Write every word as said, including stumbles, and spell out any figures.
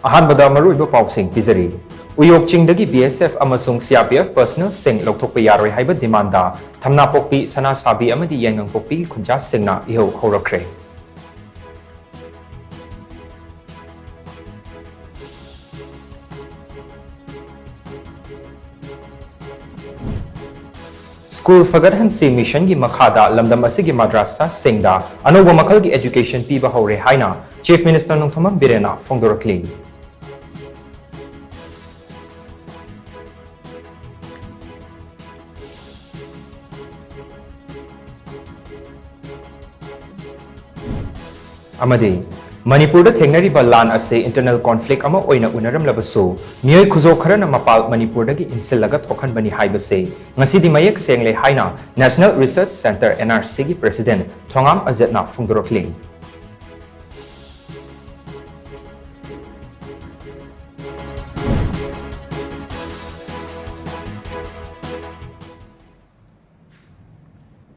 ꯑꯍꯥꯟꯕꯗ ꯃꯔꯨꯑꯣꯏꯕ ꯄꯥꯎꯁꯤꯡ ꯄꯤꯖꯔꯤ꯫ ꯎꯌꯣꯛ ꯆꯤꯡꯗꯒꯤ B S F ꯑꯃꯁꯨꯡ C R P F personnelꯁꯤꯡ ꯂꯧꯊꯣꯛꯄ ꯌꯥꯔꯣꯏ ꯍꯥꯏꯕ demandꯗ ꯊꯝꯅꯥꯄꯣꯛꯄꯤ, ꯁꯅꯥꯁꯥꯕꯤ ꯑꯃꯗꯤ ꯌꯥꯏꯉꯪꯄꯣꯛꯄꯤꯒꯤ ꯈꯨꯟꯖꯥꯁꯤꯡꯅ ꯏꯍꯧ ꯍꯧꯔꯛꯈ꯭ꯔꯦ꯫ ꯁ꯭ꯀꯨꯜ ꯐꯒꯠꯍꯟꯁꯤ ꯃꯤꯁꯟꯒꯤ ꯃꯈꯥꯗ ꯂꯝꯗꯝ ꯑꯁꯤꯒꯤ ꯃꯗ꯭ꯔꯥꯁꯥꯁꯤꯡꯗ ꯑꯅꯧꯕ ꯃꯈꯜꯒꯤ education ꯄꯤꯕ ꯍꯧꯔꯦ ꯍꯥꯏꯅ Chief Minister ꯅꯣꯡꯊꯣꯝꯕꯝ ꯕꯤꯔꯦꯟꯅ ꯐꯣꯡꯗꯣꯔꯛꯂꯤ꯫ ꯑꯃꯗꯤ ꯃꯅꯤꯄꯨꯔꯗ ꯊꯦꯡꯅꯔꯤꯕ ꯂꯥꯟ ꯑꯁꯤ internal conflict ꯑꯃ ꯑꯣꯏꯅ ꯎꯅꯔꯝꯂꯕꯁꯨ, ꯃꯤꯑꯣꯏ ꯈꯨꯖꯣ ꯈꯔꯅ ꯃꯄꯥꯜ ꯃꯅꯤꯄꯨꯔꯗꯒꯤ ꯏꯟꯁꯤꯜꯂꯒ ꯊꯣꯛꯍꯟꯕꯅꯤ ꯍꯥꯏꯕꯁꯤ ꯉꯁꯤꯗꯤ ꯃꯌꯦꯛ ꯁꯦꯡꯂꯦ ꯍꯥꯏꯅ National Research Centre, N R Cꯒꯤ President ꯊꯣꯉꯥꯝ ꯑꯖꯦꯠꯅ ꯐꯣꯡꯗꯣꯔꯛꯂꯤ꯫